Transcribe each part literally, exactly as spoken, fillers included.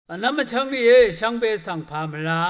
Vnvm vchvng rìé, shvngbe svng pà mvrá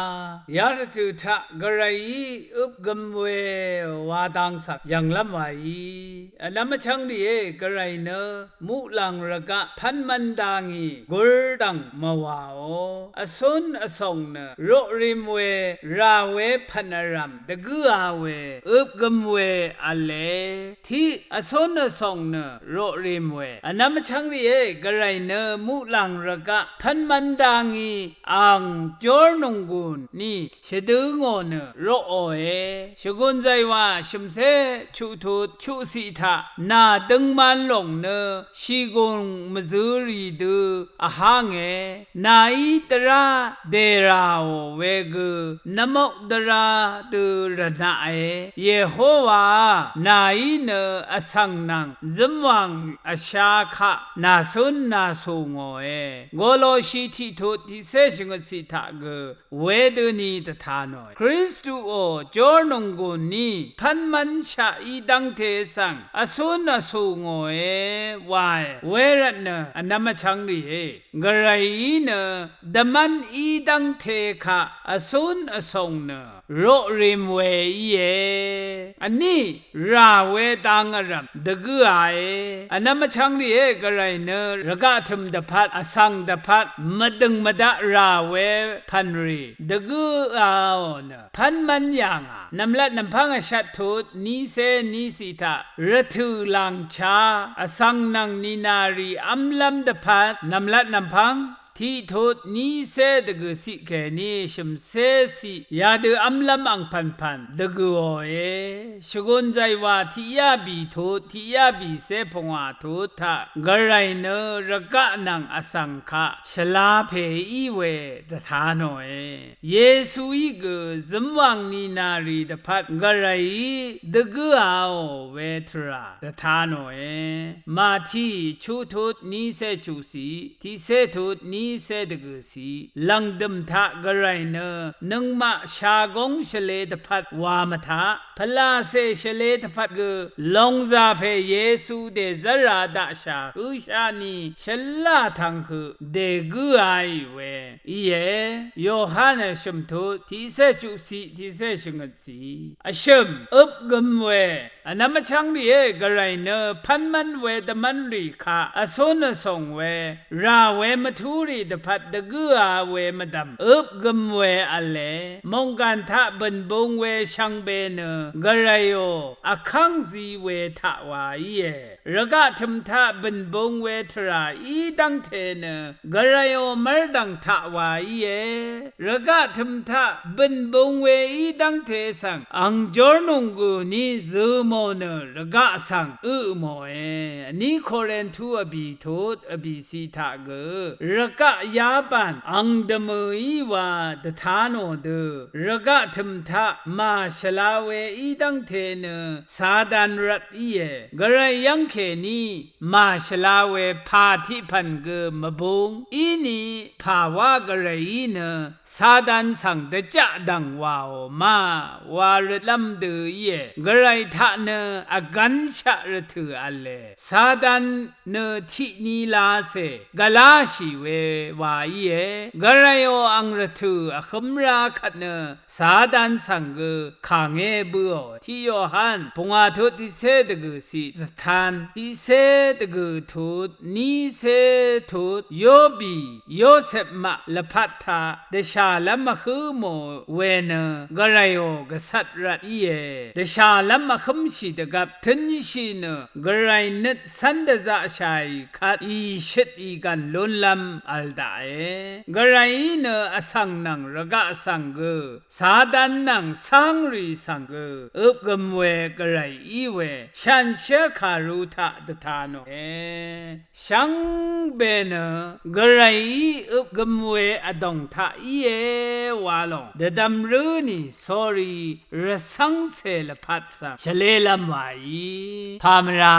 yarvtø̀ taq Gvrayí øp gøm we wa dang svng yv̀nglv́m wàí. Vnvm vchvng rìé, Gvray nø muqlàng rvgaq pv́n mv́n dá ngì gurdv̀ng mvwàò. Vcún vsòng nø roqrim we rà we pv̀n vrv̀m dvgǿa we øp gøm we v̄le. Tiq, vcún vsòng nø roqrim we. Vnvm vchvng rìé, Gvray nø muqlàng rvgaq pv́n mv́n dá ngì ang jórnònggùn ní shvdǿ ngò nø roqòe. Shvgùn zàywà shø̀mcé chuqtut chuqciq taq nà døngman lòng nø shìgùng mvzø̄ rì dø vhánge. Nàí dvrá dèràò wegø nvmok dvrá dø rvnaqe. Yehowaá nàí nø vsvng nvng zǿmwàng vshá kaq nàcún nàcù ngòe. Goloshi tiqtut tiqcé shvngøtciq taq gø wedøni dvta nòe. Kristuò jórnònggùn ní pv́n mv́nshaq í dv́ngte svng vcún vcù ngòe wae. Wervtnø vnvm vchvng rìé, Gvrayí nø dvmv́n í dv́ngte kaq vcún vsòng nø roqrim we íe. Vní rà we dang vrv̀m dvgǿae. Vnvm vchvng rìé, Gvray nø rvgaq tø̀m dvpvt, vsvng dvpvt, mvdø̀ng mvdaq rà we pv̀n rì dvgǿaò nø pv́n mv́n yà ngà. Nv̀mlat nv̀mpv́ng vshvt tut nícé níciq taq rvtø̀ làngchá vsvng nvng nìnàrì v́mlv́m dvpvt, nv̀mlat nv̀mpv́ng tiqtut nícé dvgø̀ciq kèní shø̀mcéciq yadø v́mlv́m angpv̀npv̀n dvgø̀òe. Shvgùn zàywà tiqyá bìtut tiqyá bìcé pungwà tut taq Gvray nø rvgaq nvng vsvng kaq shvla pè í we dvta nòe. Yesuí gø zǿmwàng nìnàrì dvpvt Gvrayí dvgǿaò we tvrà dvta nòe. Màti chuqtut nícé chuqciq, tiqcé tut nícé dvgø̀ciq. Lv̀ngdø̀m taq Gvray nø nøngmaq shagóng shvlē dvpvt wa mvtaq, pvlàcè shvlē dvpvt gø lòngzà pè Yesu dèzv́ra daqshà hǿshá ni shvlá tvng høq dègǿaì we íe. Yohan vshø̀m tut tiqcé chuqciq tiqcé shvngøtciq. Vshø̀m øp gøm we. Vnvm vchvng rìé, Gvray nø pv́n mv́n we dvmv́n rì kaq vcún vsòng we rà we mvtú rì dvpvt dvgǿa we mvdv̀m øp gøm we v̄le. Mònggàn taq bø̀n bung we shvngbe nø Gvrayò vkv́ng zi we taq wa íe. Rvgaq tø̀m taq bø̀n bung we tvrà í dv́ngte nø Gvrayò mv́rdv̀ng taq wa íe. Rvgaq tø̀m taq bø̀n bung we í dv́ngte svng ang jórnònggùn ní zø mò nø rvgaq svng ø mòe. Vní Korintu vbì tut vbìciq taq gø rvgaq yabàn ang dvmø̀ í wa dvta nò dø rvgaq tø̀m taq màshvla we í dv́ngte nø Satan rvt íe. Gvray yv́ng kèní màshvla we pà tiq pv̀n gø mvbung íni pàwá Gvrayí nø Satan svng dvjaqdv̀ng wàò ma wa røtlv́m dø íe. Gvray taq nø vgv́nshaq rvtø̀ v̄le. Satan nø tiqni lacè gvláshì we wa íe. Gvrayò ang rvtø̀ vhǿm rá kvt nø Satan svng gø kàngé bǿò. Tiq Yohan pungwà tut tiqcé dvgø̀ciq dvtan tiqcé dvgø̀ tut nícé tut Yobi Yosep maq lvpat taq dvshàlv́m vhǿ mò we nø Gvrayò gvcvt rvt íe. Dvshàlv́m vhǿmshì dvgvp tø̄nshì nø Gvray nøt cv́n dvzaqshàì kvt ìshøt ìgv̀n lúnlv́m v̄l daqe. Gvrayí nø vsvng nvng rvgaq svng gø Satan nvng cángrì svng gø øp gøm we Gvray í we shànshér kàru taq dvta nòe. Shvngbe nø Gvrayí øp gøm we vdòng taq íe wa lòng dvdvm rǿ nì sórí rvcv́ngcè lvpat svng shvlélv́m wàí pà mvrà.